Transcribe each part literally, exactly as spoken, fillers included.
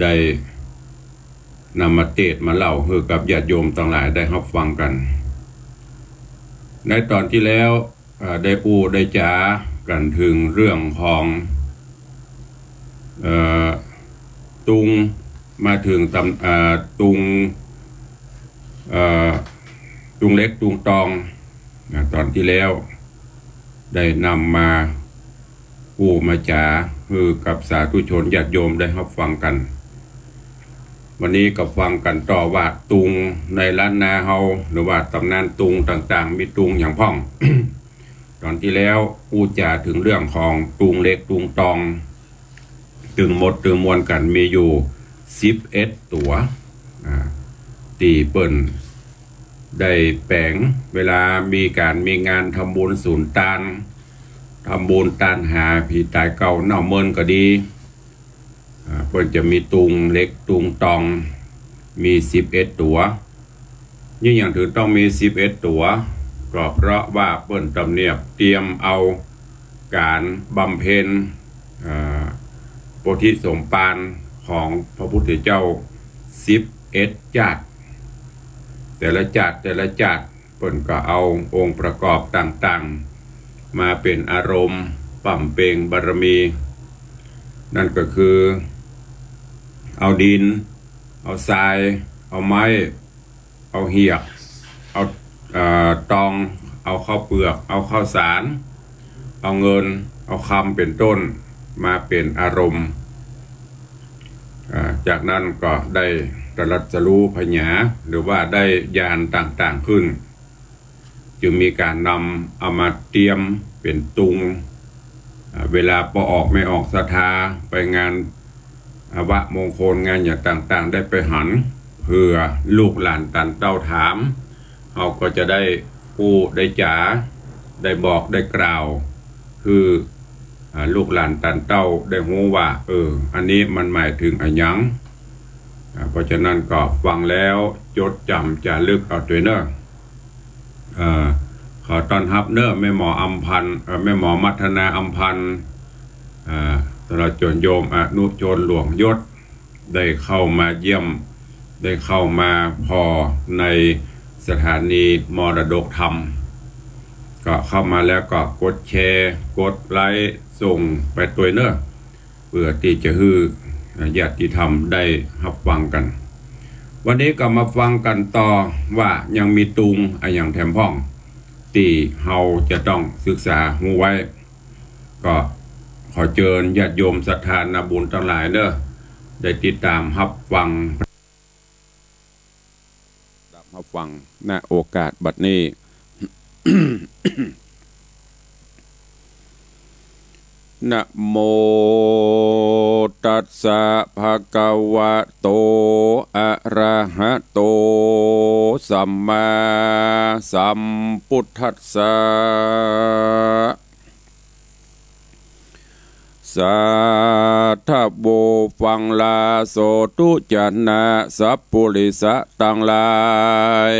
ได้นำมาเตสน์มาเล่าหื้อกับญาติโยมตังหลายได้ฮับฟังกั๋น ในต๋อนตี้แล้ว เอ่อ ได้อู้ได้จ๋ากั๋นเถิงเรื่องของ เอ่อ ตุง มาเถิงต๋ำ เอ่อ ตุง เอ่อ ตุงเหล็กตุงตอง นะ ต๋อนตี้แล้ว ได้นำมาอู้มาจ๋าหื้อกับสาธุชนญาติโยมได้ฮับฟังกั๋น วันนี้ก็ฟังกั๋นต่อว่าตุงในล้านนาเฮา หรือว่าต๋ำนานตุงต่างๆ มีตุงหยังพ่อง ต๋อนตี้แล้วอู้จ๋าเถิงเรื่องของตุงเหล็กตุงตอง ตึงหมดตึงมวลกั๋นมีอยู่สิบเอ็ดตั๋ว อ่า ตี้เปิ้นได้แป๋ง เวลามีก๋านมีงานทำบุญสูญตาน ทำบุญตานหาผีต๋ายเก่าเน่าเมินก็ดี อ่า เปิ้นจะมีตุงเหล็กตุงตอง มีสิบเอ็ดตั๋ว ยิ่งหยังเถิงต้องมีสิบเอ็ดตั๋ว ก็เพราะว่าเปิ้นตำเนียบเตรียมเอาก๋านบำเพ็ญ อ่า โพธิสมภารของพระพุทธเจ้าสิบเอ็ดจาติ แต่ละจาติแต่ละจาติ เปิ้นก็เอาองค์ประกอบต่างๆ มาเป๋นอารมณ์บำเพ็ญบารมี นั่นก็คือ เอาดิน เอาทราย เอาไม้ เอาเหียก เอา เอ่อ ตอง เอาข้าวเปลือก เอาข้าวสาร เอาเงิน เอาคำเป๋นต้น มาเป๋นอารมณ์ อ่า จากนั้นก็ได้ตรัสรู้ผญา หรือว่าได้ญาณต่างๆ ขึ้น จึงมีก๋านนำเอามาเตรียมเป๋นตุง อ่า เวลาป้อออกแม่ออกศรัทธาไปงาน อวมงคลงานหยังต่างๆ ได้ไปหัน เผื่อลูกหลานตันเต้าถาม เฮาก็จะได้อู้ได้จ๋า ได้บอกได้กล่าว คือ อ่า ลูกหลานตันเต้าได้ฮู้ว่า เออ อันนี้มันหมายเถิงอะหยัง อ่า เพราะฉะนั้นก็ฟังแล้วจดจ๋ำจ๋ารึกเอาตวยเน่อ เอ่อ ขอต้อนฮับเน่อแม่หมออำพันธ์ เอ่อ แม่หมอมัทนาอำพันธ์ อ่า ตลอดจ๋นโยมอนุชนหลวงยศ ได้เข้ามาเยี่ยม ได้เข้ามาผ่อในสถานีมรดกธรรม ก็เข้ามาแล้วก็กดแชร์ กดไลก์ ส่งไปตวยเน่อ เปื้อตี้จะหื้อญาติธรรมได้ฮับฟังกั๋น วันนี้ก็มาฟังกั๋นต่อว่ายังมีตุงอะหยังแถมพ่อง ตี้เฮาจะต้องศึกษาฮู้ไว้ ก็ขอเจิญญาติโยมศรัทธานาบุญตังหลายเน่อ ได้ติดต๋ามฮับฟัง ฮับฟัง ณ โอกาสบัดนี้ นะโมตัสสะ ภะคะวะโต อะระหะโต สัมมาสัมพุทธัสสะ สาธะโว ฟังลา โสธุจะนะ สัพปุริสะตังหลาย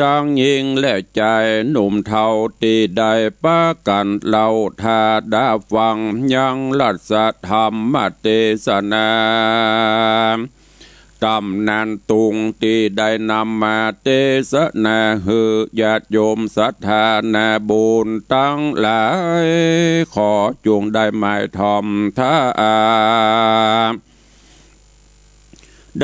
ตังญิงและจายหนุ่มเฒ่าตี้ได้ปากั๋นเล่าถ้าดาฟังยังรัสธรรมเตสนา ต๋ำนานตุงตี้ได้นำมาเตสนาหื้อญาติโยมศรัทธานาบุญตังหลาย ขอจุ่งได้หมายถ่อมถ้า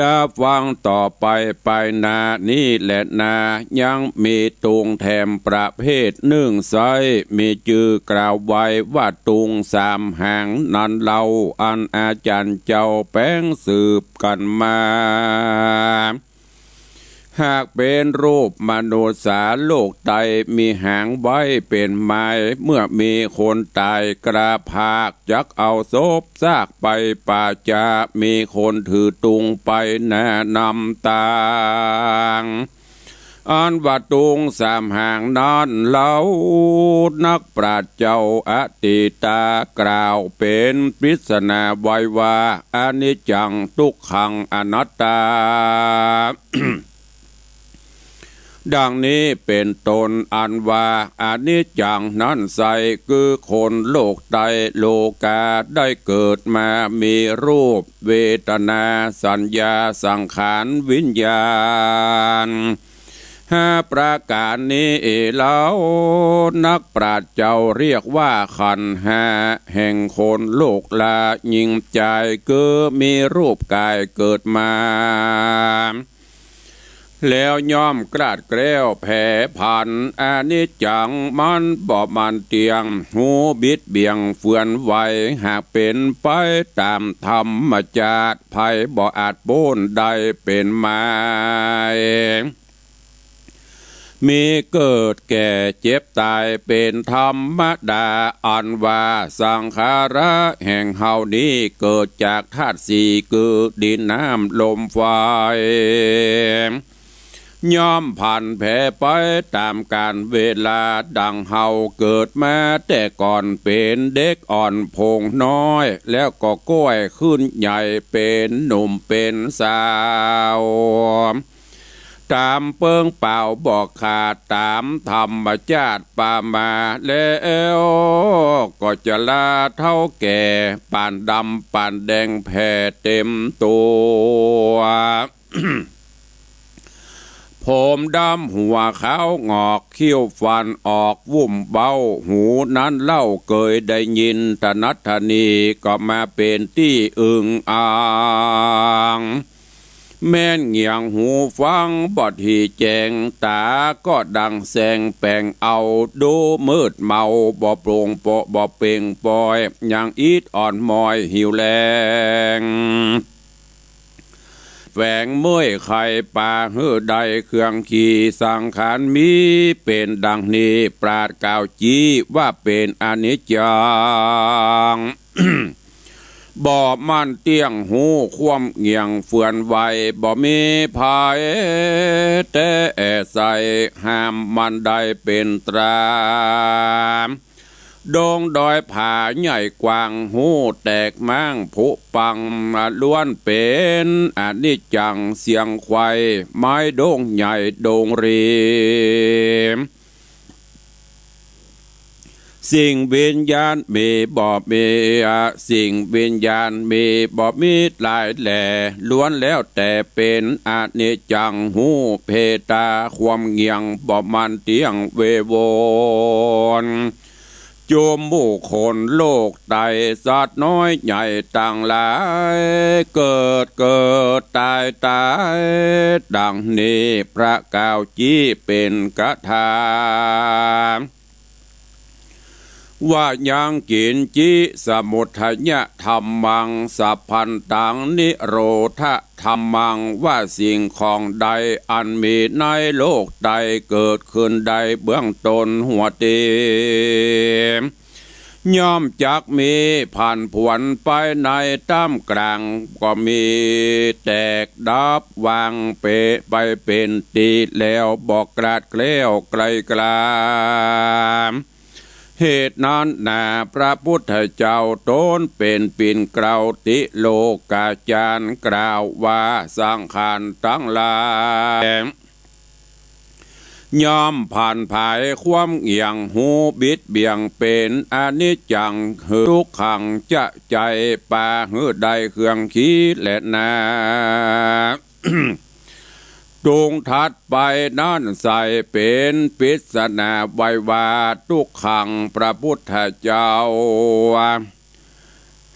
ดาฟังต่อไป ไปหน้านี้แลนา ยังมีตุงแถมประเภทนึ่งไส้ มีจื้อกล่าวไว้ว่าตุงสามหางนั้นเล่า อันอาจ๋ารย์เจ้าแป๋งสืบกั๋นมา หากเป๋นรูปมนุษย์สาโลกไตมีหางไว้เป๋นไม้ เมื่อมีคนต๋ายกล้าผาก จักเอาศพซากไปป่าจ๊า มีคนถือตุงไปหน้านำตาง อันว่าตุงสามหางนั้นเล่า นักปราชญ์เจ้าอตีตากล่าวเป๋นปริศนาไว้ว่า อนิจจัง ทุกขัง อนัตตา ดังนี้เป๋นต้น อันว่าอนิจจังนั้นไซร้ คือคนโลกไตรโลกา ได้เกิดมามีรูป เวทนา สัญญา สังขาร วิญญาณ ห้าประก๋านนี้เล่า นักปราชญ์เจ้าเรียกว่าขันธ์ห้าแห่งคนโลกรา ญิงจาย คือมีรูปก๋ายเกิดมา แล้วย่อมกลาดแคล้วแผรผัน อนิจจังมันบ่มั่นเตี้ยง ฮู้บิดเบี่ยงเฟือนไหว หากเป๋นไปต๋ามธรรมจาติ ใผบ่อาจป๊นได้เป๋นไม้ มีเกิดแก่เจ็บต๋ายเป๋นธรรมดา อันว่าสังขาระแห่งเฮานี้ เกิดจากธาตุสี่ คือดิน น้ำ ลม ไฟ ย่อมผันแผรไปต๋ามกาลเวลา ดังเฮาเกิดมาแต่ก่อนเป๋นเด็กอ่อนโผงน้อย แล้วก็ก้อยขึ้นใหญ่เป๋นหนุ่มเป๋นสาว ต๋ามเปิ้งเป่าบ่ขาด ต๋ามธรรมจาติปามา แล้วก็จะลาเฒ่าแก่ ปานดำปานแดงแผ่เต็มตั๋ว ผมดำหัวขาวหงอก คิ้วฟันออกวุ่มเบ้า หูนั้นเล่าเกยได้ยิน ถนัดถนีก็มาเป๋นตี้อึ่งอ่าง แม่นเหงี่ยงหูฟังบ่ถี่แจ้ง ต๋าก็ดังแสงแป๋งเอา ดูมืดเมาบ่โปร่งโปะบ่เป่งปอย ยังอิดอ่อนมอยหิวแฮง แฝงเมื่อยไข้ปาหื้อได้เครื่องขี่ สังขารมีเป๋นดังนี้ ปราชญ์กล่าวจี๊ว่าเป๋นอนิจจัง บ่มั่นเตี้ยง ฮู้ความเหงี่ยงเฟือนไหว บ่มีภัยแต๊ใส่ ห้ามมันได้เป๋นตรา ดงดอยผาใหญ่กว้าง ฮู้แตกม้างผุปัง ล้วนเป๋นอนิจจังเสียงไขว่ ไม้ดงใหญ่ดงรี สิ่งวิญญาณมีบ่มี สิ่งวิญญาณมีบ่มีหลายแล ล้วนแล้วแต่เป๋นอนิจจัง ฮู้เพตาความเหงี่ยง บ่มั่นเตี้ยงเววน จุมหมู่คนโลกไตร สัตว์น้อยใหญ่ตังหลาย เกิดเกิดต๋ายต๋าย ดังนี้พระกล่าวจี๊เป๋นคาถา ว่ายังกิญจิ สมุทัยธรรมัง สัพพันตัง นิโรธธรรมัง ว่าสิ่งของใดอันมีในโลกไตร เกิดขึ้นได้เบื้องต้นหัวตี้ ย่อมจักมีผันผวนไปในต้ามกลาง ก็มีแตกดับวางเป๋นไปเป๋นตี้แล้ว บ่กลาดแคล้วไกลกลา เหตุนั้นนา พระพุทธเจ้าต๋นเป๋นปิ่นเกล้าติโลกาจารย์ กล่าวว่าสังขารตังหลาย ย่อมผันผายความเหงี่ยง ฮู้บิดเบี่ยงเป๋นอนิจจัง หื้อทุกขังจะใจ๋ ปาหื้อได้เครื่องขี่แลนา ตุงถัดไปนั้นใส่เป๋นปริศนาไว้ว่าทุกขัง พระพุทธเจ้า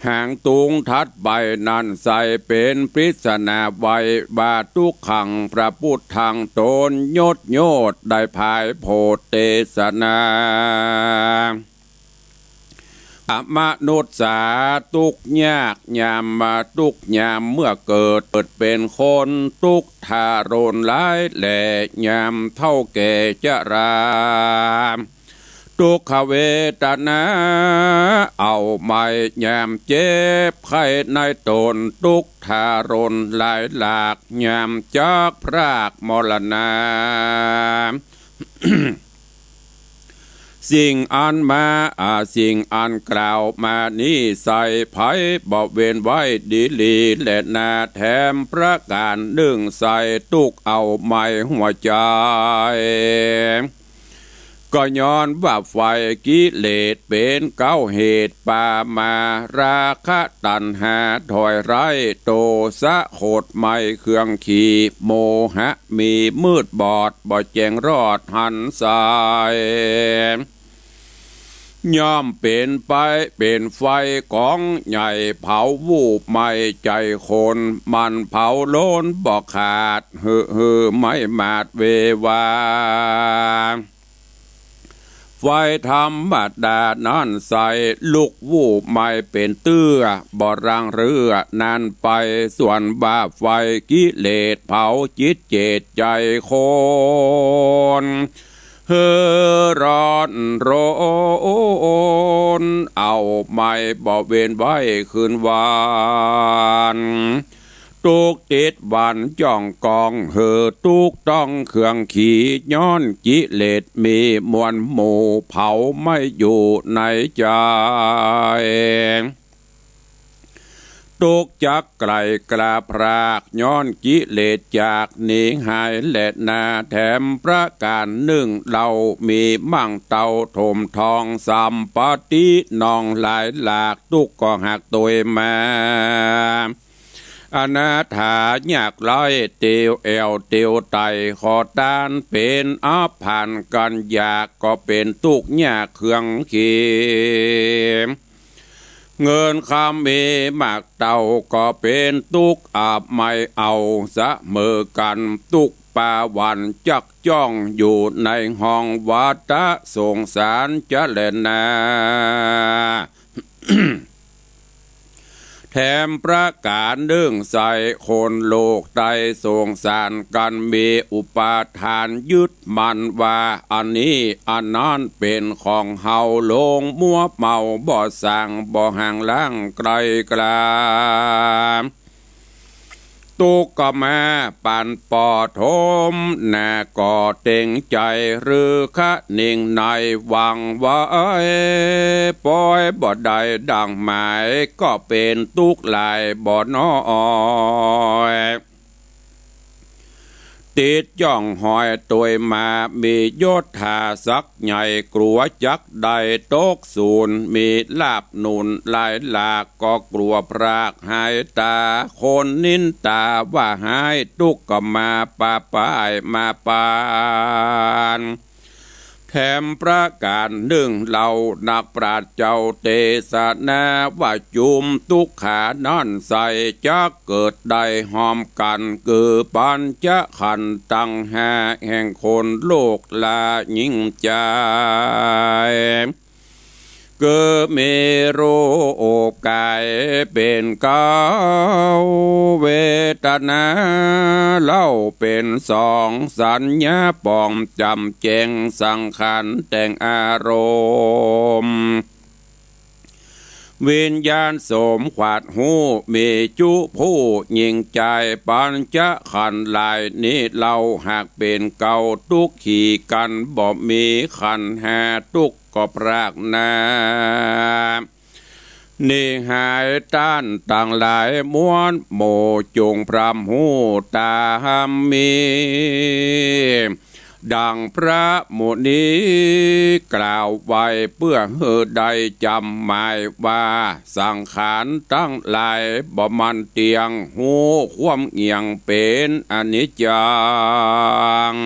หางตุงถัดไปนั้นใส่เป๋นปริศนาไว้ว่าทุกขัง พระพุทธัง ต๋นยศโยดได้ผายโผดเตสนา มนุษย์สาทุกข์ยากยามมาทุกข์ยามเมื่อเกิด เกิดเป๋นคนทุกข์ทารุณหลายแล ยามเฒ่าแก่ชรา ทุกขเวทนาเอาไม้ ยามเจ็บไข้ในต๋น ทุกข์ทารุณหลายหลาก ยามจักพรากมรณา สิ่งอันมา อ่า สิ่งอันกล่าวมานี้ใส่ ใผบ่เว้นไว้ดีหลีแลนา แถมประก๋านนึ่งใส่ ตุ๊กข์เอาไหม้หัวใจ๋ ก็ย้อนว่าไฟกิเลสเป๋นเก๊าเหตุปามา ราคะตัณหาถอยไร้ โตสะโขดไหม้เครื่องขี่ โมหะมีมืดบอด บ่แจ้งรอดหันใส ย่อมเป๋นไป เป๋นไฟก๋องใหญ่ เผาวูบไหม้ใจ๋คน มันเผาโลนบ่ขาด หื้อ หื้อไหม้หมาดเววา ไฟธรรมดานั้นใส่ ลุก วูบไหม้เป๋นเตื้อ บ่รังเรื่อนั้นไป ส่วนว่าไฟกิเลสเผาจิตเจตใจ๋คน หื้อร้อนรน เอาไหม้บ่เว้นไว้คืนวัน ตุ๊กข์ติดวันจ้องกอง หื้อตุ๊กข์ต้องเครื่องขี่ ย้อนกิเลสมีมวลหมู่ เผาไหม้อยู่ในใจ๋ ตุ๊กข์จักไกลกล้าพราก ย้อนกิเลสจากหนีหายแลนา แถมประก๋านนึ่งเล่า มีมั่งเต้าถมทอง สัมปตินองหลายหลาก ตุ๊กข์ก็หากตวยมา อนาถายากไร้ เตียวแอ่วเตียวไต่ ขอตานเป๋นอับผัน กั๋นอยากก็เป๋นตุ๊กข์ยากเครื่องขี่ เงินคำมีมากเต้า ก็เป๋นตุ๊กข์อับไหม้เอาเสมอกั๋น ตุ๊กข์ปาหวั่นจักจ้อง อยู่ในห้องวัฏสงสารจะแลนา แถมประก๋านนึ่งใส่ คนโลกใต้สงสารกั๋น มีอุปาทานยึดมั่นว่า อันนี้อันนั้นเป๋นของเฮา หลงมัวเมาบ่ส่าง บ่ห่างล้างไกลกล้า ตุ๊กข์ก็มาปันป่อถม นาก็เต็งใจ๋ หรือคะนิ่งในหวังไว้ ปอยบ่ได้ดังหมาย ก็เป๋นตุ๊กข์หลายบ่น้อย ติดจ้องหอยตวยมา มียศถาศักดิ์ใหญ่ กลัวจักได้ตกสูญ มีลาภหนุนหลายหลาก ก็กลัวพรากหายตา คนนินตาว่าฮ้าย ตุ๊กข์ก็มาปะปายมาปาน แถมประก๋านนึ่งเล่า นักปราชญ์เจ้าเตสนาว่า จุมตุ๊กขานั้นใส่ จักเกิดได้ฮอมกั๋น คือปัญจขันธ์ตังห้า แห่งคนโลกลาญิงจาย คือมีรูปก๋ายเป๋นเก๊า เวทนาเล่าเป๋นสอง สัญญาปองจ๋ำแจ้ง สังขารแต่งอารมณ์ วิญญาณสมขวัญฮู้ มีจุผู้ญิงจาย ปัญจขันธ์หลายนี้เล่า หากเป๋นเก๊าตุ๊กขี่กั๋น บ่มีขันธ์ห้าตุ๊กข์ก็พรากนา หนีหายต้านตังหลายมวลหมู่ จุ่งพร่ำฮู้ต๋ามมี ดังพระมุนีกล่าวไว้ เปื้อหื้อได้จ๋ำหมายว่า สังขารตังหลายบ่มั่นเตี้ยง ฮู้ความเงี่ยงเป๋นอนิจจัง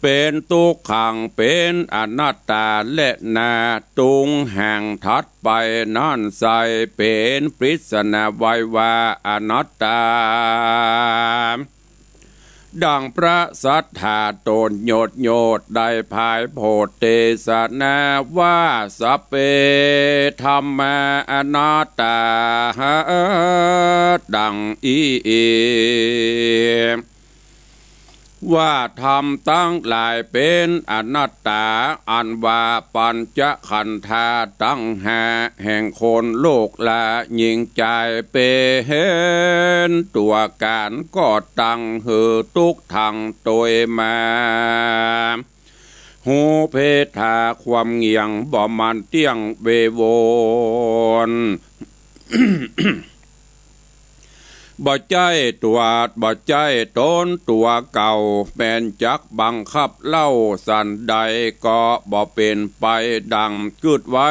เป๋นตุ๊กขัง เป๋นอนัตตา แลนา ตุงแห่งถัดไปนั้นใส่ เป๋นปริศนาไว้ว่าอนัตตา ดังพระสัตถาโตณโยตโยตได้ผายโผดเตสนาว่า สัพเพธัมมาอนัตตา ดังอี้ ว่าธรรมตังหลายเป๋นอนัตตา อันว่าปัญจขันธาตังห้า แห่งคนโลกลาญิงจาย เป๋นตั๋วก๋านก่อตั้งหื้อตุ๊กข์ตังตวยมา ฮู้เพทาความเหงี่ยง บ่หมั่นเตี้ยงเววน บ่ใจ้ตั๋ว บ่ใจ้ต๋นตั๋วเก่า แม้นจักบังคับเล่าสันใด ก็บ่เป๋นไปดังกึ๊ดไว้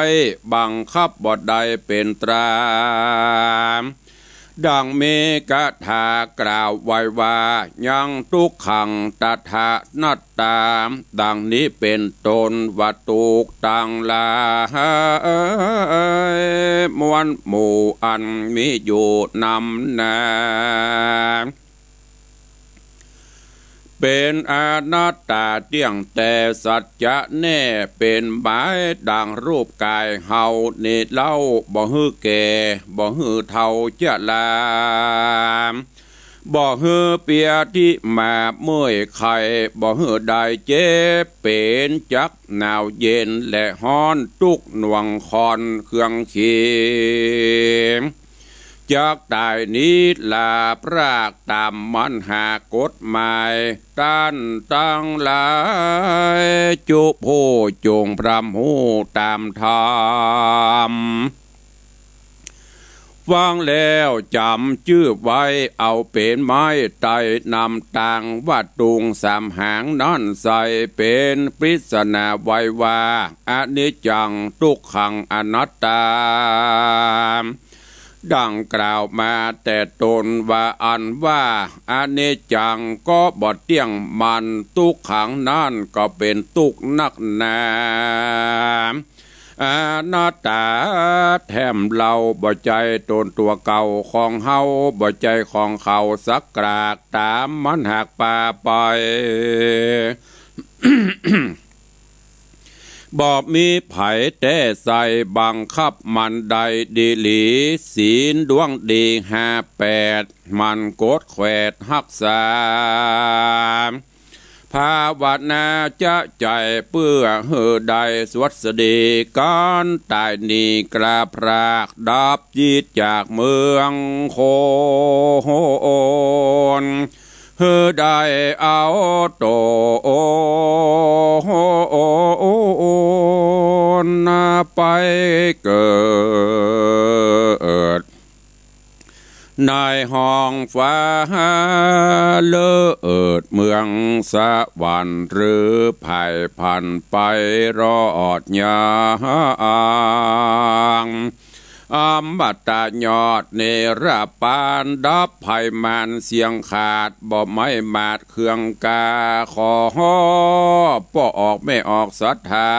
บังคับบ่ได้เป๋นตรา ดังมีคาถากล่าวไว้ว่า ยัง ทุกขัง ตถา นัตตา ดังนี้เป๋นต้น ว่าทุกข์ตังหลาย มวลหมู่อันมีอยู่นำหน้า เป๋นอนัตตาเตี้ยงแต๊สัจจะแน่ เป๋นหมายดังรูปก๋ายเฮานี้เล่า บ่หื้อแก่ บ่หื้อเฒ่าชรา บ่หื้อเปียธิมาเมื่อยไข้ บ่หื้อได้เจ็บเป๋น จักหนาวเย็นและฮ้อน ตุ๊กหน่วงคอนเครื่องเขียง จักต๋ายนิราพราก ต๋ามมหันตกฎหมาย ต้านตังหลายจุผู้จงพร่ำฮู้ต๋ามธรรม ฟังแล้วจ๋ำจื้อไว้ เอาเป๋นไม้ไต้นำตาง ว่าตุงสามหางนั้นใส่ เป๋นปริศนาไว้ว่า อนิจจัง ทุกขัง อนัตตา ดังกล่าวมาแต่ต้นว่า อันว่าอนิจจังก็บ่เตี้ยงมั่น ทุกขังนั้นก็เป๋นตุ๊กข์นักหนา อนัตตาแถมเล่า บ่ใจ้ต๋นตั๋วเก่าของเฮา บ่ใจ้ของเขาสักกราก ต๋ามมันหากปาไป บ่มีใผแต๊ใส่ บังคับมันได้ดีหลี ศีลดวงดีห้าแปด มันกดแขวดฮักษา ภาวนาจะใจ๋เปื้อหื้อได้สวัสดี ก๋านต๋ายนี้กล้าพราก ดับจิตจากเมืองคน หื้อได้เอาต๋นไปเกิด ในห้องฟ้าเลิศเมืองสวรรค์ หรือไผพันไปรอดยัง อมตะยอดนิรปาน ดับภัยมารเสี้ยงขาด บ่ไม้หมาดเครื่องกา ขอป้อออกแม่ออกศรัทธา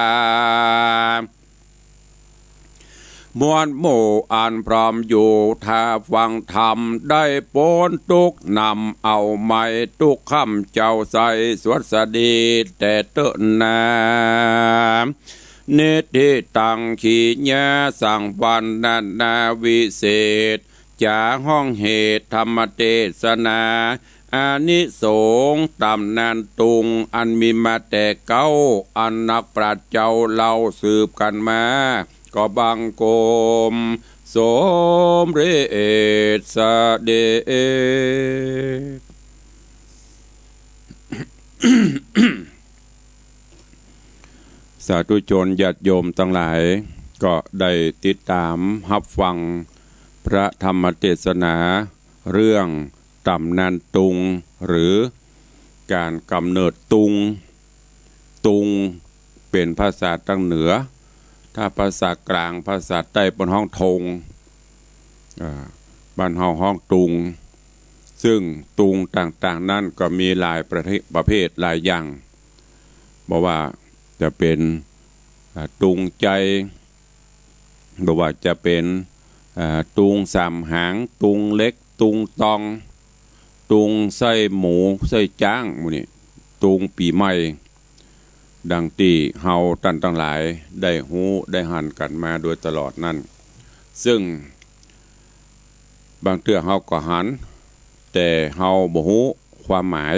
มวลหมู่อันพร้อมอยู่ ถ้าฟังธรรมได้ป๊นตุ๊กข์ นำเอาไม้ตุ๊กข์ค้ำเจ้าใส สวัสดีแต่เต๊อะนา นิทธิตัง ขีญา สังวัณณา วิเศษจ๋า ห้องเหตุธรรมเตสนา อานิสงส์ต๋ำนานตุง อันมีมาแต่เก๊า อันนักปราชญ์เจ้าเล่าสืบกั๋นมา ก็บังคมสมเร็จเสด็จ สาธุชนญาติโยมตังหลาย ก็ได้ติดต๋ามฮับฟังพระธรรมเตสนา เรื่องต๋ำนานตุง หรือก๋านก๋ำเนิดตุง ตุงเป๋นภาษาตางเหนือ ถ้าภาษากลาง ภาษาใต้เปิ้นฮ้องธง อ่า บ้านเฮาฮ้องตุง ซึ่งตุงต่างๆ นั้นก็มีหลายประเทศ ประเภทหลายอย่าง บ่ว่าจะเป๋น อ่า ตุงใจ๋ บ่ว่าจะเป๋น อ่า ตุงสามหาง ตุงเหล็ก ตุงตอง ตุงไส้หมู ไส้จ๊าง หมู่นี้ ตุงปี๋ใหม่ ดังตี้เฮาต้านตังหลายได้ฮู้ได้หันกั๋นมาโดยตลอดนั้น ซึ่งบางเตื้อเฮาก็หัน แต่เฮาบ่ฮู้ความหมาย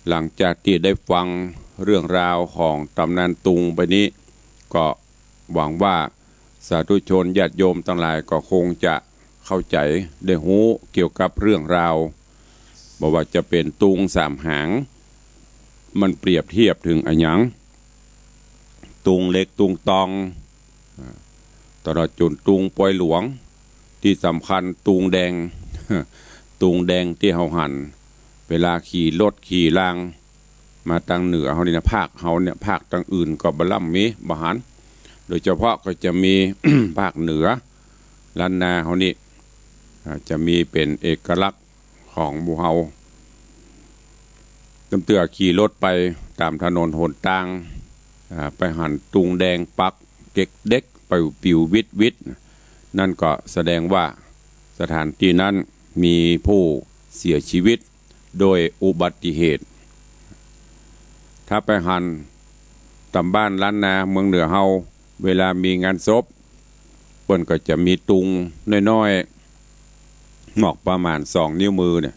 หลังจากตี้ได้ฟังเรื่องราวของต๋ำนานตุงไปนี้ ก็หวังว่าสาธุชนญาติโยมตังหลายก็คงจะเข้าใจ๋ ได้ฮู้เกี่ยวกับเรื่องราว บ่ว่าจะเป๋นตุงสามหาง มันเปรียบเทียบเถิงอะหยัง ตุงเหล็กตุงตอง อ่า ตลอดจ๋นตุงปอยหลวง ตี้สำคัญตุงแดง ตุงแดงตี้เฮาหัน เวลาขี่รถขี่ราง มาตางเหนือเฮานี่นะ ภาคเฮาเนี่ย ภาคตางอื่นก็บ่ล่ำมี บ่หัน โดยเฉพาะก็จะมี ภาคเหนือ ล้านนาเฮานี่ อ่า จะมีเป๋นเอกลักษณ์ของหมู่เฮา ลำเตื้อขี่รถไปต๋ามถนนหนตาง อ่า ไปหันตุงแดงปักเก็กเด็ก ไปปิววิดวิด นั่นก็แสดงว่าสถานตี้นั้นมีผู้เสียชีวิต โดยอุบัติเหตุ ถ้าไปหันต๋ามบ้านล้านนาเมืองเหนือเฮา เวลามีงานศพ เปิ้นก็จะมีตุงน้อยๆ หมอกประมาณสองนิ้วมือเนี่ย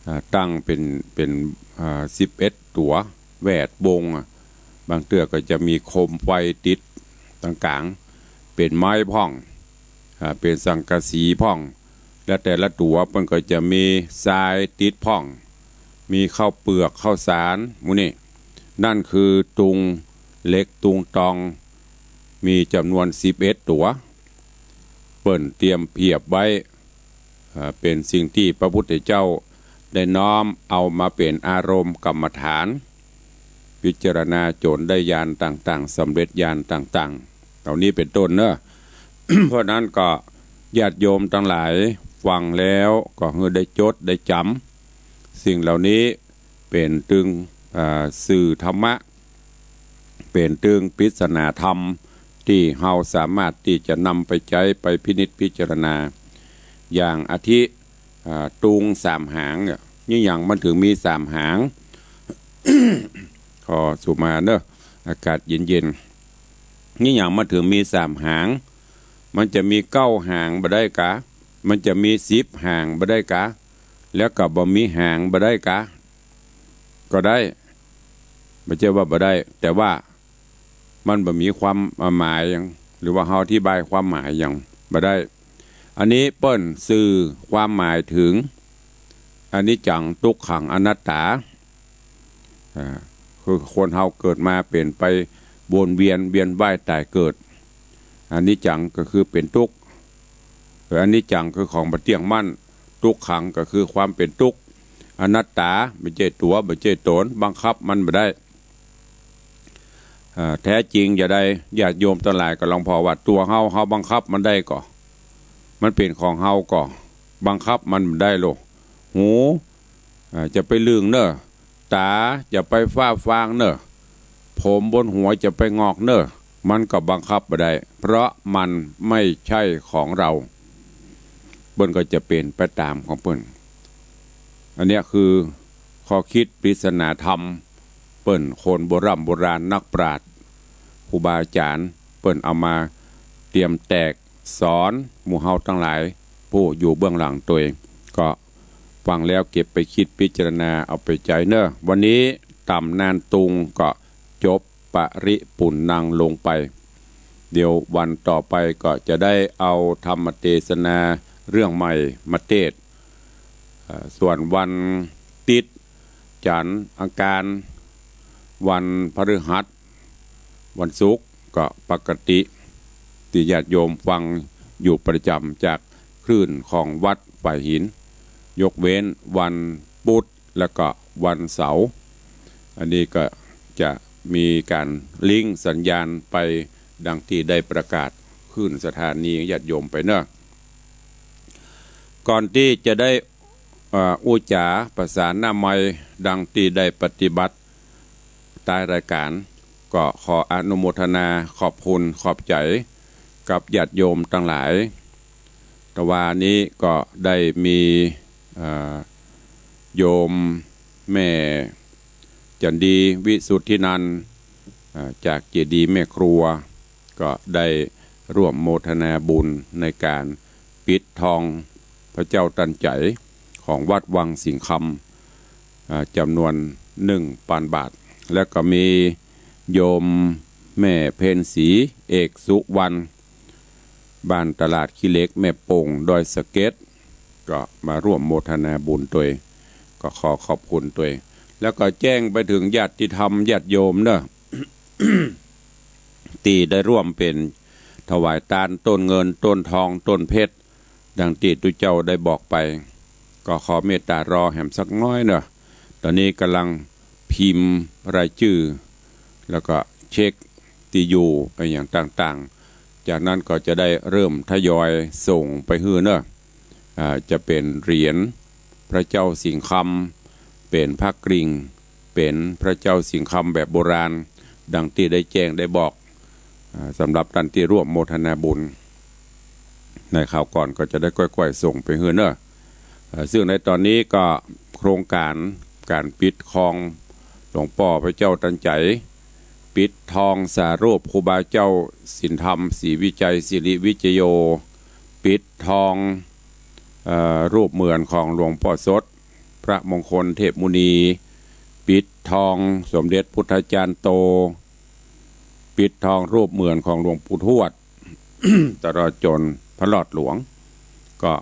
อ่า ตั้งเป๋น เป๋น อ่า สิบเอ็ดตั๋ว แวดวง อ่ะ บางเตื้อก็จะมีโคมไฟติดตางก๋าง เป๋นไม้พ่อง อ่า เป๋นสังกะสีพ่อง และแต่ละตั๋วเปิ้นก็จะมีทรายติดพ่อง มีข้าวเปือกข้าวสารหมู่นี้ นั่นคือตุงเหล็กตุงตอง มีจ๋ำนวนสิบเอ็ดตั๋ว เปิ้นเตรียมเผียบไว้ เอ่อ เป๋นสิ่งตี้พระพุทธเจ้าได้น้อมเอามาเป๋นอารมณ์กรรมฐาน พิจารณาจ๋นได้ญาณต่างๆ สำเร็จญาณต่างๆ เหล่านี้เป๋นต้นเนอะ เพราะนั้นก็ญาติโยมตังหลายฟังแล้วก็หื้อได้จดได้จ๋ำ สิ่งเหล่านี้เป๋นตึง อ่า สื่อธรรมะ เป๋นตึงปริศนาธรรม ตี้เฮาสามารถตี้จะนำไปใจ๊ไปพินิจพิจารณา อย่างอาทิ อ่า ตุงสามหางเนี่ย นี่หยังมันเถิงมีสามหาง ขอสูดมาเนอะ อากาศเย็นๆ นี่หยังมันเถิงมีสามหาง มันจะมีเก้าหางบ่ได้กา มันจะมีสิบหางบ่ได้กา แล้วก็บ่มีหางบ่ได้กา ก็ได้ บ่ใจ้ว่าบ่ได้ แต่ว่า มันบ่มีความหมายหยัง หรือว่าเฮาอธิบายความหมายหยังบ่ได้ อันนี้เปิ้นสื่อความหมายเถิง อนิจจัง ทุกขัง อนัตตา อ่า คือคนเฮาเกิดมาเป๋นไปวนเวียน เวียนว่ายต๋ายเกิด อนิจจังก็คือเป๋นตุ๊กข์ เออ อนิจจังคือของบ่เตี้ยงมั่น ทุกขังก็คือความเป๋นตุ๊กข์ อนัตตา บ่ใจ้ตั๋ว บ่ใจ้ต๋น บังคับมันบ่ได้ อ่า แท้จริงจะใด ญาติโยมตังหลายก็ลองผ่อว่า ตั๋วเฮา เฮาบังคับมันได้ก่อ มันเป๋นของเฮาก่อ บังคับมันบ่ได้โล หู อ่า จะไปลึงเน่อ ต๋าจะไปฟ้าฟางเน่อ ผมบนหัวจะไปงอกเน่อ มันก็บังคับบ่ได้ เพราะมันไม่ใช่ของเรา เปิ้นก็จะเป๋นไปต๋ามของเปิ้น อันเนี้ยคือข้อคิดปริศนาธรรม เปิ้นคนโบร่ำโบราณนักปราชญ์ ครูบาอาจ๋ารย์ เปิ้นเอามาเตรียมแตกสอนหมู่เฮาตังหลาย ผู้อยู่เบื้องหลังตวย ก็ฟังแล้วเก็บไปคิดพิจารณาเอาไปใจ๊เน่อ วันนี้ต๋ำนานตุงก็จบ ปริปุณณังลงไป เดี๋ยววันต่อไปก็จะได้เอาธรรมเตสนาเรื่องใหม่มาเตสน์ เอ่อ ส่วนวันติ๊ด จั๋นทร์ อังคาร วันพฤหัส วันศุกร์ก็ปกติ ตี้ญาติโยมฟังอยู่ประจ๋ำจากคลื่นของวัดฝ่ายหิน ยกเว้นวันพุธ แล้วก็วันเสาร์ อันนี้ก็จะมีก๋านลิงก์สัญญาณไปดังตี้ได้ประกาศคลื่นสถานีญาติโยมไปเนาะ ก่อนตี้จะได้ เอ่อ อู้จ๋าประสานหน้าไมค์ดังตี้ได้ปฏิบัติ ต้ายรายก๋าน ก็ขออนุโมทนาขอบคุณขอบใจ๋กับญาติโยมตังหลาย ตะวานี้ก็ได้มี เอ่อ โยมแม่จันดี วิสุทธินันท์ เอ่อ จากเจดีย์แม่ครัว ก็ได้ร่วมโมทนาบุญในก๋านปิดทองพระเจ้าตันใจ๋ของวัดวังสิงห์คำ อ่า จ๋ำนวนหนึ่งปันบาท แล้วก็มีโยมแม่เพ็ญศรี เอกสุวรรณ บ้านตลาดขี้เหล็ก แม่โป่ง ดอยสะเก็ด ก็มาร่วมโมทนาบุญตวย ก็ขอขอบคุณตวย แล้วก็แจ้งไปเถิงญาติธรรมญาติโยมเนาะ ตี้ได้ร่วมเป๋นถวายตานต้นเงินต้นทองต้นเพชร ดังตี้ตุ๊เจ้าได้บอกไป ก็ขอเมตตารอแหมสักน้อยเนาะ ต๋อนนี้ก่ำลังพิมพ์รายจื้อ แล้วก็เช็คตี้อยู่อะหยังต่างๆ จากนั้นก็จะได้เริ่มทยอยส่งไปหื้อเนาะ อ่า จะเป๋นเหรียญพระเจ้าสิงห์คำ เป๋นพระกริ่ง เป๋นพระเจ้าสิงห์คำแบบโบราณ ดังตี้ได้แจ้งได้บอก อ่า สำหรับต้านตี้ร่วมโมทนาบุญในคราวก่อนก็จะได้ก้อยๆ ส่งไปหื้อเนาะ เอ่อ ซึ่งในต๋อนนี้ก็โครงก๋านก๋านปิดทองหลวงป้อพระเจ้าตันใจ๋ ปิดทองสารูปครูบาเจ้าสินธรรม ศรีวิชัย สิริวิชโย ปิดทอง เอ่อ รูปเหมือนของหลวงป้อสด พระมงคลเทพมุนี ปิดทองสมเด็จพุทธาจารย์โต ปิดทองรูปเหมือนของหลวงปู่ทวด ตลอดจ๋นพระหลอดหลวง ก็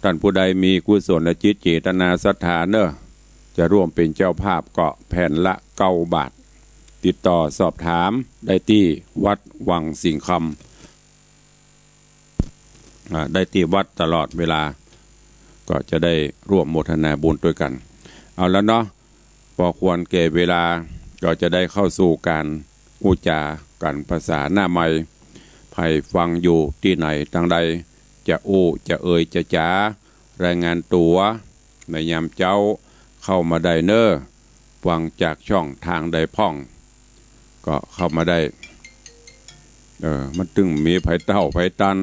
ต้านผู้ใดมีกุศลจิตเจตนาศรัทธาเนาะ จะร่วมเป๋นเจ้าภาพก็แผ่นละเก้าบาท ติดต่อสอบถามได้ตี้วัดวังสิงห์คำ อ่า ได้ตี้วัดตลอดเวลา ก็จะได้ร่วมโมทนาบุญตวยกั๋น เอาละเนาะ ปอควรแก่เวลา ก็จะได้เข้าสู่ก๋านอู้จ๋ากั๋นภาษาหน้าใหม่ ใผฟังอยู่ตี้ไหนตางใด จะอู้จะเอ่ยจะจ๋า รายงานตั๋วในยามเจ๊าเข้ามาได้เนาะ ฟังจากช่องตางใดพ่อง ก็เข้ามาได้ เออ มันตึงมีใผเต้าใผตัน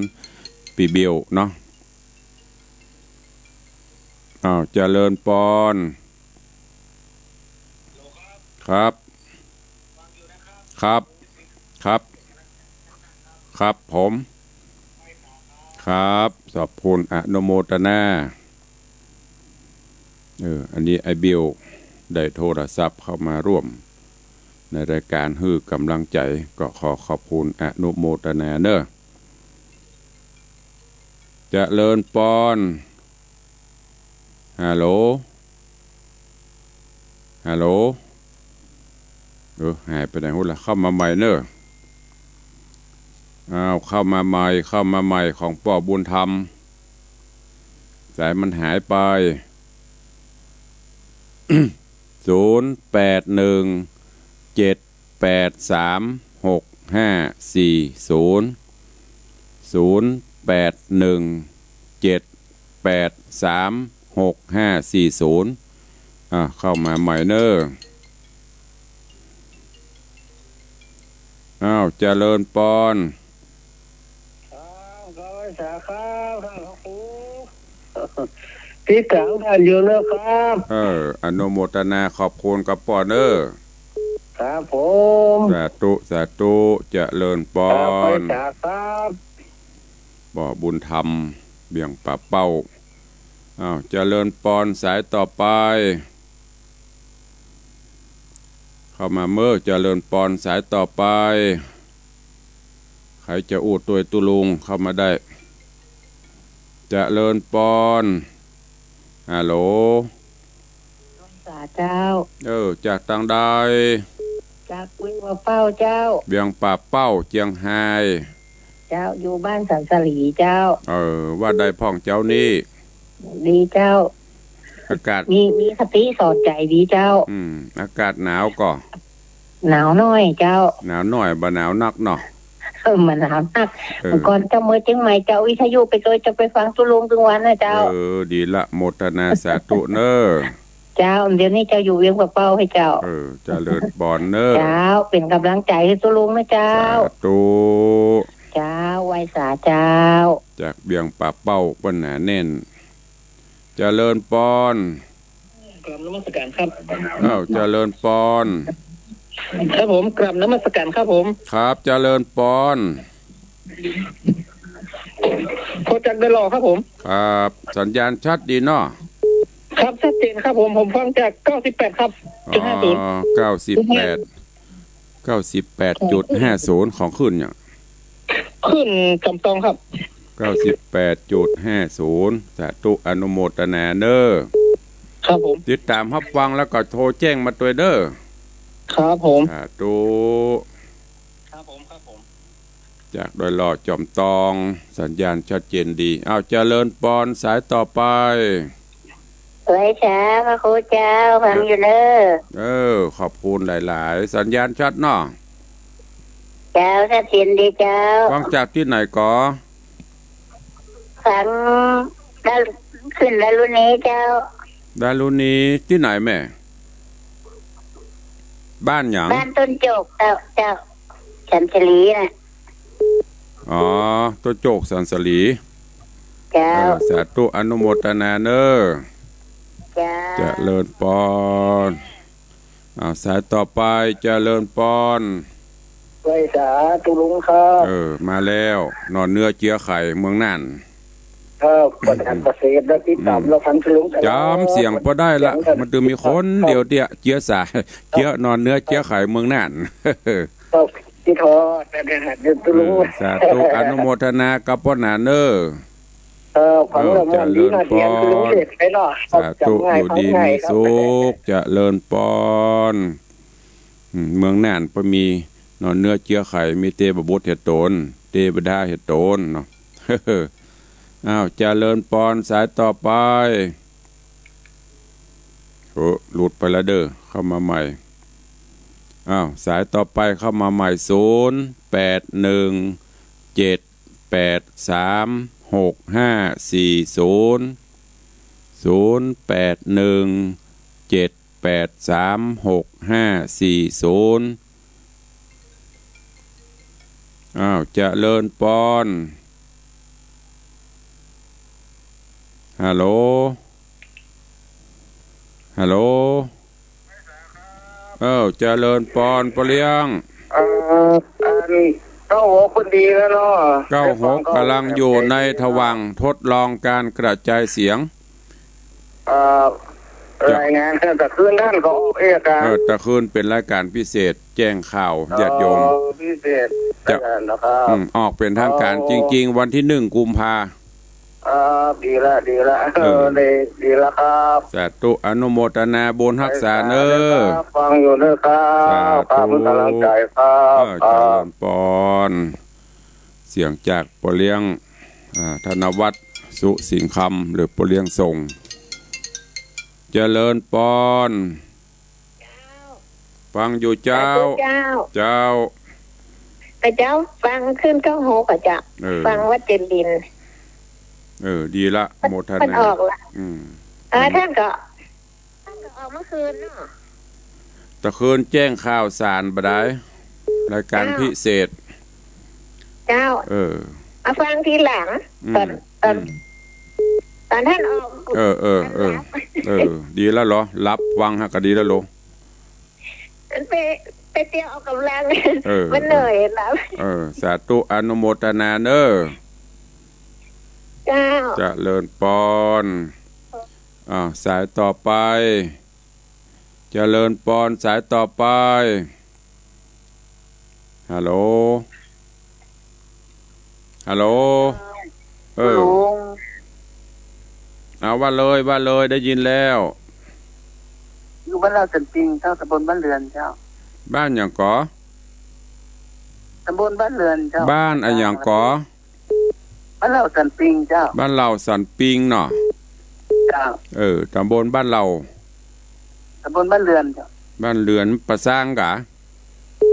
ปี้เบี้ยวเนาะ อ้าว เจริญปอน ครับ ครับ ครับ ครับผม ครับ ขอบคุณอนุโมทนา เออ อันนี้ไอ้เบี้ยวได้โทรศัพท์เข้ามาร่วมในรายก๋านหื้อก๋ำลังใจ๋ ก็ขอขอบคุณอนุโมทนาเนาะ เจริญปอน ฮัลโหล ฮัลโหล เออ หายไปไหนฮู้ละ เข้ามาใหม่เนาะ อ้าว เข้ามาใหม่ เข้ามาใหม่ ของป้อบุญธรรม สายมันหายไป ศูนย์แปดหนึ่งเจ็ดแปดสามหกห้าสี่ศูนย์ ศูนย์แปดหนึ่งเจ็ดแปดสามหกห้าสี่ศูนย์ อ่ะ เข้ามาใหม่เนาะ อ้าว เจริญปอน ครับ ขอไหว้สาครับ ท่านพระครู ติดต๋ามท่านอยู่นะครับ เออ อนุโมทนาขอบคุณกับป้อเนาะ ครับผม สาธุ สาธุ เจริญปอน ครับ ไหว้สาครับ ป้อบุญธรรม เวียงป่าเป้า อ้าว เจริญปอน สายต่อไป เข้ามาเม้อ เจริญปอน สายต่อไป ใผจะอู้ตวยตุ๊ลุงเข้ามาได้ เจริญปอน ฮัลโหล สาเจ้า เออ จากตางใด จากเวียงป่าเป้าเจ้า เวียงป่าเป้า เจียงฮาย เจ้า อยู่บ้านสันสลีเจ้า เออ ว่าใดพ่องเจ้านี้ ดีเจ้า อากาศ มี มีคติสอนใจ๋ดีเจ้า อืม อากาศหนาวก่อ หนาวหน้อยเจ้า หนาวหน้อย บ่หนาวนักเนาะ เออ บ่หนาวนัก เออ เมื่อก่อนเจ้า เมือเจียงใหม่เจ้า วิทยุไปตวย จะไปฟังตุ๊ลุงตึงวันนะเจ้า เออ ดีละ โมทนาสาธุเนาะ เจ้า เดี๋ยวนี้เจ้าอยู่เวียงป่าเป้าไห้เจ้า เออ เจริญปอนเนาะ เจ้า เป๋นก๋ำลังใจ๋หื้อตุ๊ลุงนะเจ้า สาธุ เจ้า ไหว้สาเจ้า จากเวียงป่าเป้าเปิ้นหนาแน่น เจริญปอน กราบนมัสการครับ อ้าว เจริญปอน ครับผม กราบนมัสการครับผม ครับ เจริญปอน โทรจากเดอะหล่อครับผม ครับ สัญญาณชัดดีเนาะ ครับ ชัดเจนครับผม ผมฟังจากเก้าสิบแปดครับ จุดห้าศูนย์ อ๋อ เก้าสิบแปด เก้าสิบแปดจุดห้าศูนย์ ของคลื่นเนี่ย คลื่นสามตองครับ เก้าสิบแปดจุดห้าศูนย์ สาธุ อนุโมทนาเนาะ ครับผม ติดต๋ามฮับฟังแล้วก็โทรแจ้งมาตวยเน่อ ครับผม สาธุ ครับผม ครับผม จากดอยหล่อจอมตอง สัญญาณชัดเจนดี อ้าว เจริญปอน สายต่อไป ไหว้สาพระครูเจ้า ฟังอยู่เน่อ เออ ขอบคุณหลายๆ สัญญาณชัดเนาะ เจ้า ชัดเจนดีเจ้า ฟังจากตี้ไหนก่อ ฟังดา ขึ้นดารุณีเจ้า ดารุณีตี้ไหนแม่ บ้านหยัง บ้านต้นโจกเจ้า เจ้า สันสลีน่ะ อ๋อ ต้นโจกสันสลี เจ้า เออ สาธุ อนุโมทนาเน่อ เจ้า เจริญปอน อ้าว สายต่อไป เจริญปอน ไหว้สาตุลุงครับ เออ มาแล้ว หน่อเนื้อเจื๊อไข่เมืองน่าน ครับ ประธานเกษตรและติดต๋าม อืม เราฟังตุลุงตลอด จ๋ำเสียงบ่ได้ละ เสียงครับ มันต้องมีคนเดียวเตี้ย เจื๊อสา เจื๊อหน่อเนื้อเจื๊อไข่เมืองน่าน ครับ ที่ทอแต่เนี่ยเดี๋ยวตุลุง เออ สาธุ อนุโมทนากับป้อหนานเน่อ เออ ฟังแล้ว เออ ม่วนดีนะ เจริญปอน เสียงคือลุงเทศไปเนาะ สาธุ จ๋ำง่าย อยู่ดี ฟังง่าย มีสุข ครับ เจริญปอน อืม เมืองน่านบ่มีหน่อเนื้อเจื๊อไข่ มีเตบะบุตรเฮ็ดต๋น เตบะดาเฮ็ดต๋นเนาะ อ้าว เจริญปอน สายต่อไป โอ้ หลุดไปแล้วเด้อ เข้ามาใหม่ อ้าว สายต่อไปเข้ามาใหม่ ศูนย์แปดหนึ่งเจ็ดแปดสามหกห้าสี่ศูนย์ ศูนย์แปดหนึ่งเจ็ดแปดสามหกห้าสี่ศูนย์ อ้าว เจริญปอน ฮัลโหล ฮัลโหล เออ เจริญปอน ป้อเลี้ยง เอ่อ อัน เก้าหก เปิ้นดีแล้วเนาะ เก้าหก กำลังอยู่ในฐว่างทดลองการกระจายเสียง เอ่อ จะ รายงาน แต่คืนนั้นก็ออกเอกสาร เออ แต่คืนเป๋นรายการพิเศษ แจ้งข่าวญาติโยม อ๋อ พิเศษ จะ นะครับ อืม ออกเป๋นทางการ อ๋อ จริงๆ วันตี้หนึ่งกุมภา อ่า ดีละ ดีละ เออ เออ ดี ดีละครับ สาธุ อนุโมทนาบุญฮักษาเน่อ ครับ ฟังอยู่เน่อครับ สาธุ ครับ เปิ้นก๋ำลังใจ๋ครับ เออ ครับ เจริญปอน เสียงจากป้อเลี้ยง อ่า ธนวัฒน์ สุสิงห์คำ หรือป้อเลี้ยงส่ง เจริญปอน ฟังอยู่เจ้า สาธุเจ้า เจ้า แต่เจ้าฟังขึ้นเก้าหกอะเจ้า เออ ฟังวัดเจดีย์ เออ ดีละ โมทนา มันออกละ อืม เออ ท่านก็ ท่านก็ออกเมื่อคืนเนาะ แต่คืนแจ้งข่าวสารบ่ได้ รายการ เจ้า พิเศษ เจ้า เออ มาฟังทีหลัง อืม ตอน ตอน อืม ตอนท่านออก เออ เออ เออ เออ ดีแล้วเหรอ หลับฟังฮะก็ดีแล้วเหรอ มันไป ไปเตียวออกก๋ำลัง เออ มันเหนื่อยนะ เออ สาธุ อนุโมทนาเน่อ เจ้า เจริญปอน อ่า สายต่อไป เจริญปอน สายต่อไป ฮัลโหล ฮัลโหล เออ ลุง เอาว่าเลย ว่าเลย ได้ยินแล้ว อยู่บ้านเหล่าสันปิงเจ้า ตำบลบ้านเรือนเจ้า บ้านหยังก่อ ตำบลบ้านเรือนเจ้า บ้านอะหยังก่อ บ้านเหล่าสันปิงเจ้า บ้านเหล่าสันปิงเนาะ เจ้า เออ ตำบลบ้านเหล่า ตำบลบ้านเรือนเจ้า บ้านเรือน ปะซางกะ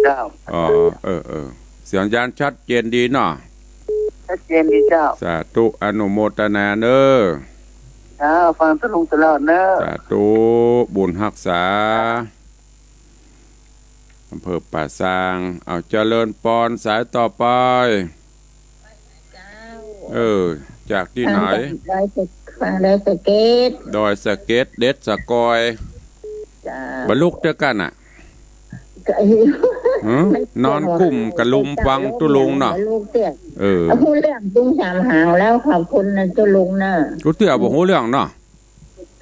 เจ้า อ๋อ เออ เออ เสียงยานชัดเจนดีเนาะ ชัดเจนดีเจ้า สาธุ อนุโมทนาเน่อ เจ้า ฟังตะลุงตลอดเน่อ สาธุ บุญฮักษา อำเภอป่าซาง เอาเจริญปอน สายต่อไป เจ้า เออ จากตี้ไหน ฟังจากดอยสะ ฟังดอยสะเก็ด ดอยสะเก็ด เด็ดสะกอย เจ้า บ่ลุกเตื้อกั๋นอะ ก็ หือ มัน นอนกุ้มกะลุมฟังตุ๊ลุงเนาะ บ่ลุกเตื้อ เออ ฮู้เรื่องตุ๊งสามหางแล้ว ขอบคุณนะตุ๊ลุงนะ ตุ๊เตื้อบ่ฮู้เรื่องเนาะ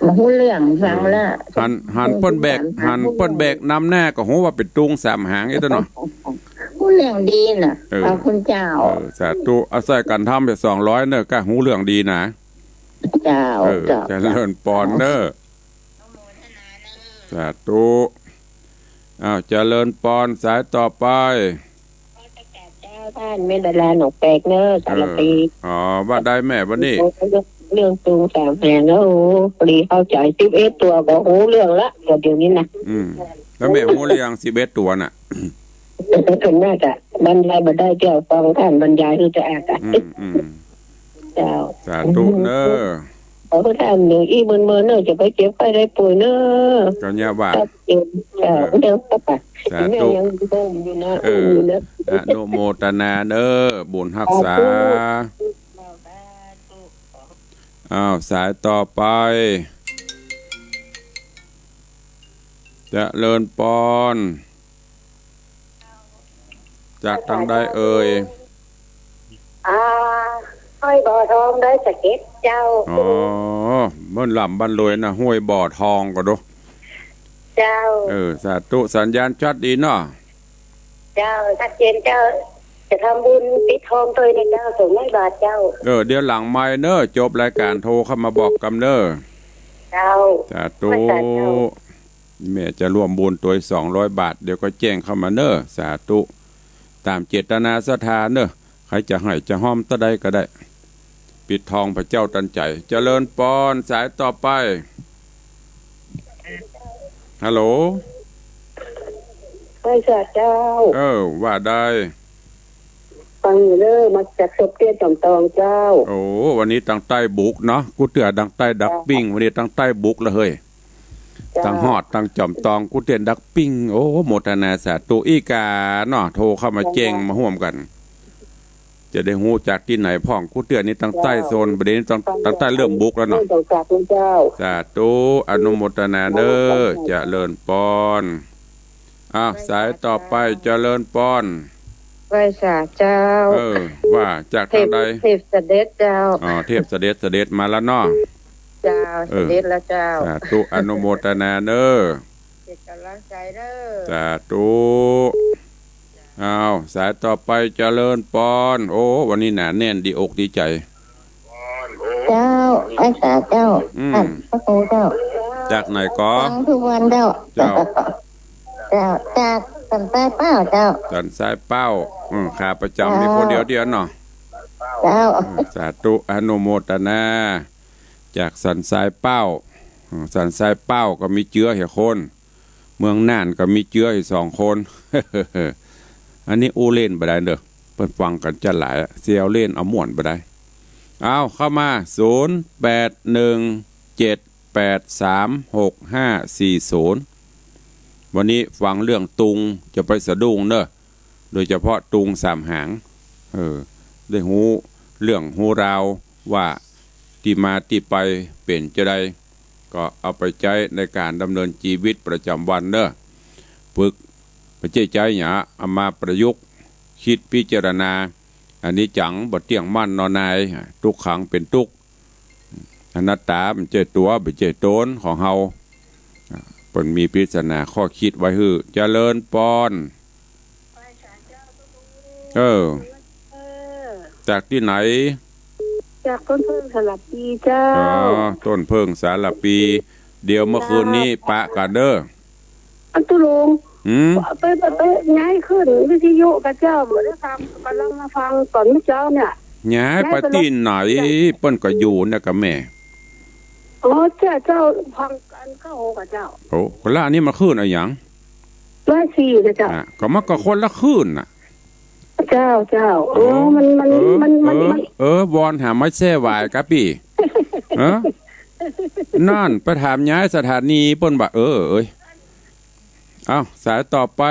บ่ฮู้เรื่อง ฟังแล้ว หัน หันเปิ้นแบก หันเปิ้นแบกนำหน้าก็ฮู้ว่าเป๋นตุ๊งสามหางอี้ตั๊วเนาะ ฮู้เรื่องดีน่ะ เออ ขอบคุณเจ้า เออ สาธุ อาศัยกั๋นทำไปสองร้อยเน่อ ก็ฮู้เรื่องดีนะ เจ้า เออ เจ้า เจริญปอนเน่อ สาธุ อ้าว เจริญปอน สายต่อไป เจ้า ต้านแม่ดาราหนองแปกเน่อ สารภี เออ อ๋อ ว่าได้แม่วันนี้ เรื่อง เรื่องตุงสามแผงเน่อ โอ้ ปอดีเข้าใจ๋ สิบเอ็ดตั๋วก็ฮู้เรื่องละ ก็เดี๋ยวนี้นะ อืม แล้วแม่ฮู้หรือยัง สิบเอ็ดตั๋วน่ะ น่าจะบรรยายบ่ได้ เจ้า ฟังต้านบรรยายหื้อตะอาดอะ อืม อืม เจ้า สาธุเน่อ ขอหื้อต้านหนึ่งอี้เมินๆ เน่อ จะไปเจ็บไข้ได้ป่วยเน่อ ก็เนี่ยว่า เจ้า เจ้า เออ เน่อ สาธุ แม่ยังโฮมอยู่นะ เออ โฮมอยู่นะ อนุโมทนาเน่อ บุญฮักษา สาธุ อ้าว สายต่อไป เจริญปอน จากตางใดเอ่ย อ่า ห้วยบ่อทองดอยสะเก็ดเจ้า อ๋อ เมินล่ำบ้านรวยนะ ห้วยบ่อทองก็ดู เจ้า เออ สาธุ สัญญาณชัดดีเนาะ เจ้า ชัดเจนเจ้า จะทำบุญปิดทองตวยนะเจ้า สองร้อยบาทเจ้า เออ เดี๋ยวหลังไมค์เน่อ จบรายการโทรเข้ามาบอกกำเน่อ เจ้า สาธุ ไหว้สาเจ้า แม่จะร่วมบุญตวยสองร้อยบาท เดี๋ยวก็แจ้งเข้ามาเน่อ สาธุ ต๋ามเจตนาศรัทธาเน่อ ใผจะหื้อจะฮอมเต้าใดก็ได้ ปิดทองพระเจ้าตันใจ๋ เจริญปอน สายต่อไป ฮัลโหล ไหว้สาเจ้า เออ ว่าได้ ฟังอยู่เน่อ มาจากสมเตี้ยนจอมตองเจ้า โอ้ วันนี้ตางใต้บุกเนาะ กู้เตื้อตางใต้ดักปิ้ง วันนี้ตางใต้บุกละเฮ้ย เจ้า ตางฮอด ตางจอมตอง กู้เตี้ยนดักปิ้ง โอ้ โมทนาสาธุ อี้กาเนาะ โทรเข้ามาแจ้ง เจ้า มาฮ่วมกั๋น จะได้ฮู้จากตี้ไหนพ่อง กู้เตื้อนี่ตางใต้โซน เจ้า บ่าเดี่ยวนี้ตาง ตางใต้เริ่มบุกแล้วเนาะ เริ่มจากเจ้า สาธุ อนุโมทนาเน่อ เจริญปอน อ้าว สายต่อไป เจริญปอน ไหว้สาเจ้า เออ ว่าจากตางใด เทพ เทพเสด็จเจ้า อ๋อ เทพเสด็จ เสด็จมาแล้วเนาะ เจ้า เออ เสด็จแล้วเจ้า สาธุ อนุโมทนาเน่อ เป๋นก๋ำลังใจ๋เน่อ สาธุ อ้าว สายต่อไป เจริญปอน โอ้ วันนี้หนาแน่น ดีอกดีใจ๋ เจ้า ไหว้สาเจ้า อืม ต้านพระครูเจ้า จากไหนก็ ฟังทุกวันเจ้า เจ้า เจ้า จากสันทรายเป้าเจ้า สันทรายเป้า อืม ขาประจ๋ำ เจ้า มีคนเดียวเดียวเนาะ เจ้า เออ สาธุ อนุโมทนา จากสันทรายเป้า อืม สันทรายเป้าก็มีเจื้อเหียคน เมืองน่านก็มีเจื้ออีกสองคน อันนี้อู้เล่นบ่ได้เน่อ เปิ้นฟังกั๋นจะหลายอะ เสียวเล่นเอาม่วนบ่ได้ เอาเข้ามา ศูนย์แปดหนึ่งเจ็ดแปดสามหกห้าสี่ศูนย์ วันนี้ฟังเรื่องตุงจะไปสะดุ้งเน่อ โดยเฉพาะตุงสามหาง เออ ได้ฮู้เรื่องฮู้ราวว่าตี้มาตี้ไปเป๋นจาใด ก็เอาไปใจ๊ในก๋านดำเนินจีวิตประจ๋ำวันเน่อ ฝึก บ่ใจ้ใจ๊หยา เอามาประยุกต์ กึ๊ดพิจารณา อนิจจังบ่เตี้ยงมั่นนอนนาย ทุกขังเป๋นตุ๊กข์ อนัตตาบ่ใจ้ตั๋ว บ่ใจ้ต๋นของเฮา เปิ้นมีปริศนาข้อกึ๊ดไว้หื้อ เจริญปอน เออ เออ จากตี้ไหน จากต้นเพิ่งสารภีเจ้า อ๋อ ต้นเพิ่งสารภี เดี๋ยวเมื่อคืนนี้ปะกั๋นเน่อ อันตุ๊ลุง หืม ไป ไป ไป ย้ายขึ้นวิทยุกับเจ้า บ่ได้ฟัง ก่ำลังมาฟังต๋อนเมื่อเจ๊าเนี่ย ย้ายไปตี้ไหน ย้ายไป เปิ้นก็อยู่เนี่ยกับแม่ อ๋อ เจ้า เจ้า ฟังอันเข้ากับเจ้า โอ้ คนละอันนี้มันคลื่นอะหยัง ร้อยสี่นะเจ้า อ่ะ ก็มันก็คนละคลื่นน่ะ เจ้า เจ้า โอ้ โอ้ มัน มัน เออ มัน มัน เออ มัน เออ วอนหาไม้แช่หวายกะปี้ เออ นั่น ไปถามย้ายสถานีเปิ้นว่า เออ เอ้ย เอ้า สายต่อไป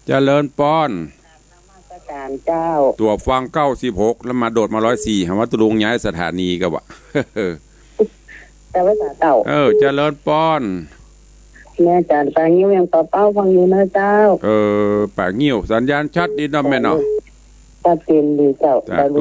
เจริญปอน นมัสการเจ้า ตั๋วฟังเก้าสิบหก แล้วมาโดดมาร้อยสี่ หาว่าตุ๊ลุงย้ายสถานีกะวะ เจ้า ไหว้สาเจ้า เออ เจริญปอน แม่จ๋ารย์ปางิ้วยังต่อเป้าฟังอยู่นะเจ้า เออ ปางิ้ว สัญญาณชัดดีเนาะแม่เนาะ ชัดเจนดีเจ้า สาธุ